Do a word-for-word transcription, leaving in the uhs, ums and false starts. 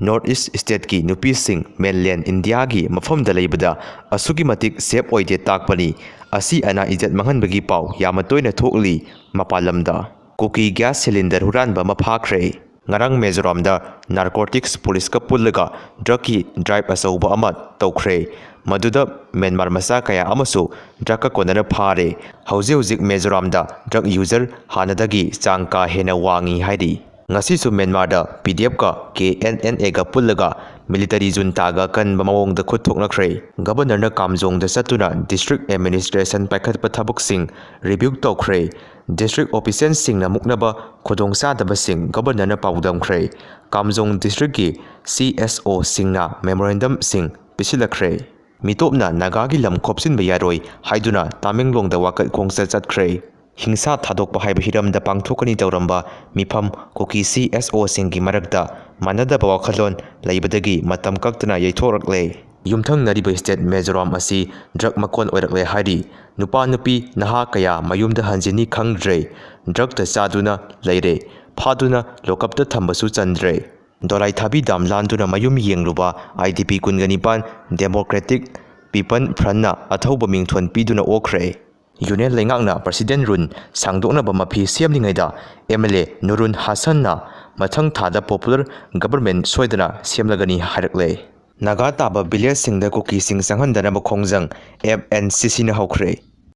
North East stateꯀꯤ ꯅꯨꯄꯤꯁꯤꯡ mainland Indiaꯒꯤ ꯃꯐꯝꯗ ꯂꯩꯕꯗ ꯑꯁꯨꯛꯀꯤ ꯃꯇꯤꯛ safe ꯑꯣꯏꯗꯦ ꯇꯥꯛꯄꯅꯤ꯫ ꯑꯁꯤ ꯑꯅꯥ ꯏꯖꯠ ꯃꯥꯡꯍꯟꯕꯒꯤ ꯄꯥꯎ ꯌꯥꯝꯅ ꯇꯣꯏꯅ ꯊꯣꯛꯂꯤ ꯃꯄꯥꯟ ꯂꯝꯗ꯫ ꯀꯨꯀꯤ gas cylinder ꯍꯨꯔꯥꯟꯕ ꯑꯃ ꯐꯥꯈ꯭ꯔꯦ꯫ ꯉꯔꯥꯡ ꯃꯤꯖꯣꯔꯥꯝꯗ narcotics policeꯀ ꯄꯨꯜꯂꯒ drugꯀꯤ drive ꯑꯆꯧꯕ ꯑꯃ ꯇꯧꯈ꯭ꯔꯦ꯫ ꯃꯗꯨꯗ ꯃ꯭ꯌꯥꯟꯃꯥꯔ ꯃꯆꯥ ꯀꯌꯥ ꯑꯃꯁꯨ drugꯀ ꯀꯣꯟꯅꯅ ꯐꯥꯔꯦ꯫ ꯍꯧꯖꯤꯛ ꯍꯧꯖꯤꯛ ꯃꯤꯖꯣꯔꯥꯝꯗ drug user ꯍꯥꯟꯅꯗꯒꯤ ꯆꯥꯡ ꯀꯥ ꯍꯦꯟꯅ ꯋꯥꯡꯉꯤ ꯍꯥꯏꯔꯤ꯫ ꯉꯁꯤꯁꯨ ꯃ꯭ꯌꯥꯟꯃꯥꯔꯗ P D Fꯀ K N N Aꯒ ꯄꯨꯜꯂꯒ military juntaꯒ ꯀꯟꯕ ꯃꯑꯣꯡꯗ ꯈꯨꯠ ꯊꯣꯛꯅꯈ꯭ꯔꯦ꯫ Governorꯅ ꯀꯥꯝꯖꯣꯡꯗ ꯆꯠꯇꯨꯅ district administration ꯄꯥꯏꯈꯠꯄ ꯊꯕꯛꯁꯤꯡ review ꯇꯧꯈ꯭ꯔꯦ꯫ District officialꯁꯤꯡꯅ ꯃꯨꯛꯅꯕ ꯈꯨꯗꯣꯡꯆꯥꯗꯕꯁꯤꯡ Governorꯅ ꯄꯥꯎꯗꯝꯈ꯭ꯔꯦ꯫ ꯀꯥꯝꯖꯣꯡ districtꯀꯤ C S Oꯁꯤꯡꯅ memorandumꯁꯤꯡ ꯄꯤꯁꯤꯜꯂꯛꯈ꯭ꯔꯦ꯫ ꯃꯤꯇꯣꯞꯅ ꯅꯥꯒꯥꯒꯤ ꯂꯝ ꯈꯣꯞꯆꯤꯟꯕ ꯌꯥꯔꯣꯏ ꯍꯥꯏꯗꯨꯅ ꯇꯥꯃꯦꯡꯂꯣꯡꯗ ꯋꯥꯀꯠ ꯈꯣꯡꯆꯠ ꯆꯠꯈ꯭ꯔꯦ꯫ ꯍꯤꯡꯁꯥ ꯊꯥꯗꯣꯛꯄ ꯍꯥꯏꯕ ꯍꯤꯔꯝꯗ ꯄꯥꯡꯊꯣꯛꯀꯅꯤ ꯇꯧꯔꯝꯕ ꯃꯤꯐꯝ ꯀꯨꯀꯤ C S Oꯁꯤꯡꯒꯤ ꯃꯔꯛꯇ ꯃꯥꯟꯅꯗꯕ ꯋꯥꯈꯜꯂꯣꯟ ꯂꯩꯕꯗꯒꯤ ꯃꯇꯝ ꯀꯛꯇꯅ ꯌꯩꯊꯣꯔꯛꯂꯦ꯫ ꯌꯨꯝꯊꯪꯅꯔꯤꯕ state ꯃꯤꯖꯣꯔꯥꯝ ꯑꯁꯤ drug ꯃꯀꯣꯟ ꯑꯣꯏꯔꯛꯂꯦ ꯍꯥꯏꯔꯤ꯫ ꯅꯨꯄꯥ ꯅꯨꯄꯤ ꯅꯍꯥ ꯀꯌꯥ ꯃꯌꯨꯝꯗ ꯍꯟꯖꯤꯟꯅꯤ ꯈꯪꯗ꯭ꯔꯦ꯫ Drugꯇ ꯆꯥꯗꯨꯅ ꯂꯩꯔꯦ꯫ ꯐꯥꯗꯨꯅ lockupꯇ ꯊꯝꯕꯁꯨ ꯆꯟꯗ꯭ꯔꯦ꯫ ꯗꯣꯂꯥꯏꯊꯥꯕꯤ dam ꯂꯥꯟꯗꯨꯅ ꯃꯌꯨꯝ ꯌꯦꯡꯂꯨꯕ I D P ꯀꯨꯟꯒ ꯅꯤꯄꯥꯟ Democratic People Frontꯅ ꯑꯊꯧꯕ ꯃꯤꯡꯊꯣꯟ ꯄꯤꯗꯨꯅ ꯑꯣꯛꯈ꯭ꯔꯦ꯫ Union ꯂꯩꯉꯥꯛꯅ President rule ꯁꯥꯡꯗꯣꯛꯅꯕ ꯃꯐꯤ ꯁꯦꯝꯂꯤꯉꯩꯗ M L A ꯅꯨꯔꯨꯟ ꯍꯥꯁꯟꯅ ꯃꯊꯪ ꯊꯥꯗ popular government ꯁꯣꯏꯗꯅ ꯁꯦꯝꯂꯒꯅꯤ ꯍꯥꯏꯔꯛꯂꯦ꯫ ꯅꯥꯒꯥ ꯇꯥꯕ villageꯁꯤꯡꯗ ꯀꯨꯀꯤꯁꯤꯡ ꯆꯪꯍꯟꯗꯅꯕ ꯈꯣꯡꯖꯪ F N C Cꯅ ꯍꯧꯈ꯭ꯔꯦ꯫